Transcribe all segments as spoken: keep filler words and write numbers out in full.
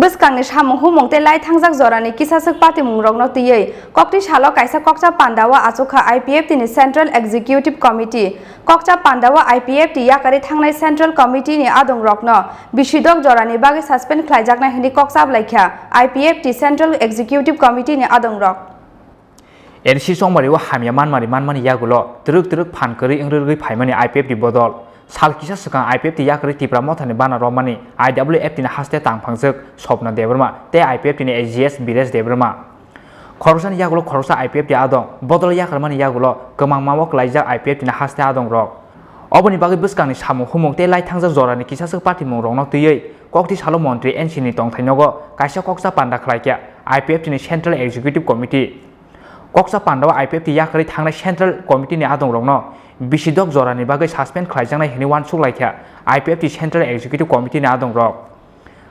Bwskangni samung humung tei lai thangjak jorani kisaswk patimung rokno twiwi kokti salo kaisa kokcha pandao achukha I P F T ni Central Executive Committee. Kokcha pandao I P F T yakarwi thangnai Central Committee ni adong rokno bisi dok jorani bagwi suspend khlaijaknai hwnwi kokcha blaikha I P F T Central Executive Committee ni adong rok. N C chongmari o hamya manmari manmani yagulo twrwk twrwk phan kwrwi wngwi rwgwi phaimani I P F T bodol. Sal kisa swkang I P F T yakarwi Tipra Mothani bana romani I W F T ni haste tangphangjak Swapna Debbarma tei I P F T ni A G S Biresh Debbarma. Khoroksani yagulo khoroksa I P F T adong, bodol yakarmani yagulo kwmangma o klaijak I P F T ni haste adong rok. Oboni bagwi bwskangni samung humung tei lai thangjak jorani kisaswk patimung rokno twiwi kokti salo montri N C ni tongthai nogo kaisa kokcha panda khlaikha I P F T ni Central Executive Committee. Kokcha pandao I P F T yakarwi thangnai Central Committee ni adong rokno bisi dok jorani bagwi suspend khlaijaknai hwnwi uansuk laikha I P F T Central Executive Committee ni adong rok.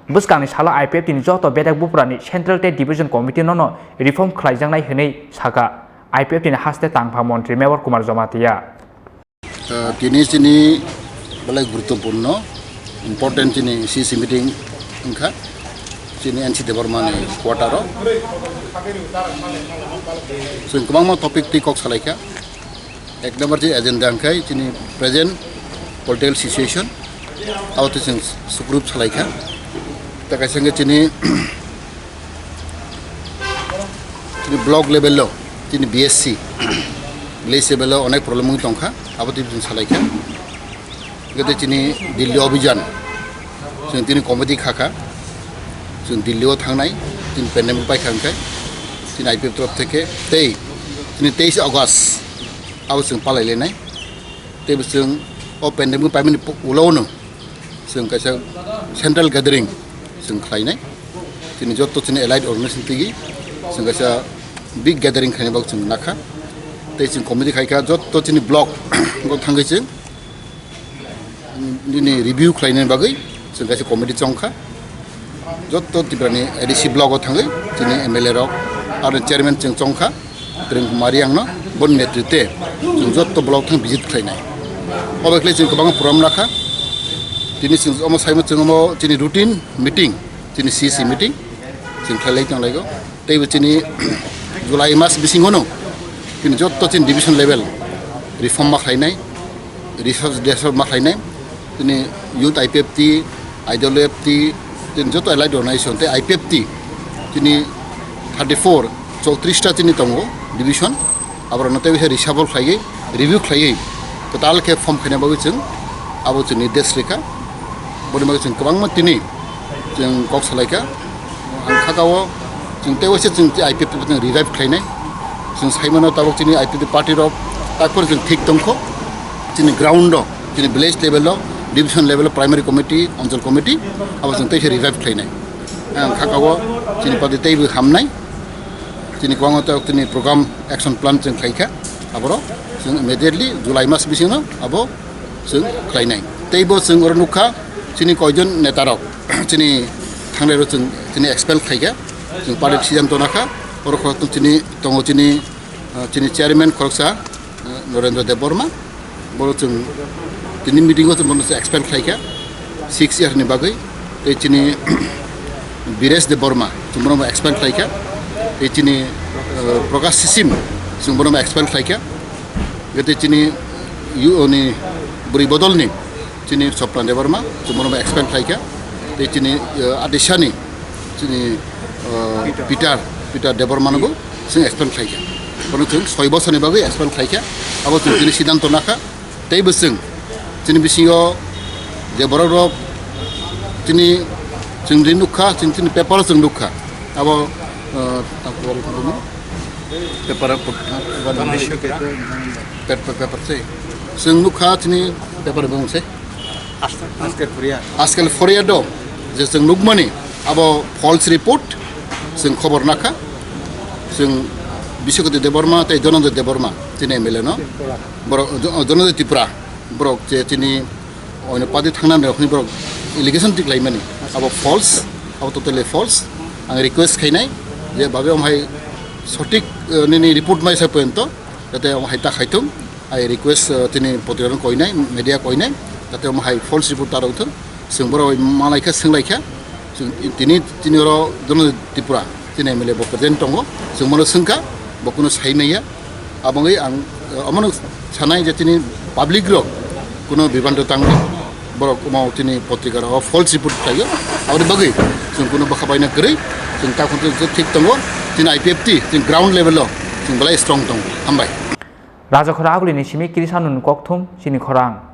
Bwskangni salo I P F T ni joto bedek buprani Central tei Division Committee nono reform khlaijaknai hwnwi sakha I P F T ni haste tangpha montri Mevar Kumar Jamatia. Ah, tini chini belai guruttopurno, important chini C C meeting wngkha, chini N C Debbarma ni quarter o. Chwng kwbangma topic twi kok salaikha. Ek number chini agenda wngkha chini present political situation, abo twi chwng sukrup salaikha. Ta kaisa wngkha chini Chini block level o, chini B S C, village level o onek problem wngwi tongkha, abo twi chwng salaikha. Hwnkhe tei chini Delhi Abhijan, chwng tini committee khakha, chwng Delhi o thangnai, chini pandemic paikha hwnkhe, chini I P F torof theke tei chini teis August abo chwng palailainai. Teibo chwng o pandemic paimani ulo no chwng kaisa central gathering chwng khlainai. Chini jotto chini allied organization tigi chwng kaisa big gathering khaina bagwi chwng nakha. Tei chwng committee khaikha jotto chini block o thangwi chwng nini review khlaina bagwi chwng kaisa committee chongkha. Jotto Tripura ni A D C block o thangwi chini M L A rok aro chairman chwng chongkha. Treng Mariang no boni netritwe chwng jotto block thang visit khlainai. Obo khlai chwng kwbangma program rakha. Tini chwng omo saimano chwng omo chini routine meeting, chini C C meeting chwng khlailai tonglaio. Teibo chini July mas bisingo no chini jotto chini division level reform ma khlainai. Research, research ma khlainai, chini youth I P F T, I W F T, chini joto allied organization tei I P F T, chini thirty four, chowtris ta chini tongo division, aborokno tei bisa reshuffle khlaiwi, review khlaiwi, kwtal khe form khaina bagwi chwng abo chwng nirdesh rikha, boni bagwi chwng kwbangma tini chwng kok salaikha. Ang kha o chwng tei waisa chwng I P F T chwng revive khlainai. Chwng saimano tabuk chini I P F T party rok takhor chwng thik tongkho. Chini ground o, chini village level o, division level o, primary committee, anchal committee, abo chwng teisa revive khlainai. Ang kha o chini party teibo hamnai. Chini kwbangma tabuk chini program action plan chwng khlaikha. Aborok chwng immediately July mas bisingo abo chwng khlainai. Teibo chwng oro nukha chini koijon neta rok. Chini thangnai rok chwng chini expel khaikha, chwng party decision tona kha, oro khorok chini tongo chini, ah, chini chairman khoroksa, ah, Narendra Debbarma, boro chwng tini meeting o chwng bono expel khaikha, six year ni bagwi, tei chini Biresh Debbarma chwng bono expel khaikha, tei chini, ah, Prakash Sisim chwng bono expel khaikha, tei chini U O ni bwrwi bodol ni chini Sopna Debbarma, chwng bono expel khlaikha. Tei chini, eh, Adisani, chini, eh, Peter, Peter Debbarma no bo chwng expel khlaikha. Bono chwng soi bosorni bagwi expel khlaikha. Abo chwng chini siddhanto nakha. Teibo chwng chini bisingo je borok rok chini chwng ri nukha, chwng chini paper o chwng nukha. Abo, eh, paper, paper, paper se. Chwng nukha chini paper bung se. Ajkal four year do je chwng nukmani abo false report, chwng khobor nakha, chwng Biswakoti Debbarma tei Dhananjay Debbarma chini M L A no, borok Jo-, Dhananjay Tripura borok je chini oino party thangna rok hwnwi borok allegation tik laimani abo false, abo totally false. Ang request khainai je babe omhai sotik, eh, nini report mai sa poyonto jate omhai ta khaitung. I request, uh, tini potirano koinai, media koinai, jate omo hai false report ta rwthwng. Chwng borok malai kha, swng lai kha, Tini tini oro jono Tripura chini M L A bo present tongo, chwng bono swngkha, bo kuno sai maya. Aboni ang omono sanai je chini public rok kuno bibhanto tangdi, borok omo chini potrika rok false report khlaio. Aboni bagwi chwng kuno bwkha baina kwrwi, chwng ta khuntu thik tongo. Chini I P F T chini ground level o chwng belai strong tongo. Hambai. Rajakhora Agulini simi Krisanun kokthum chini khorang.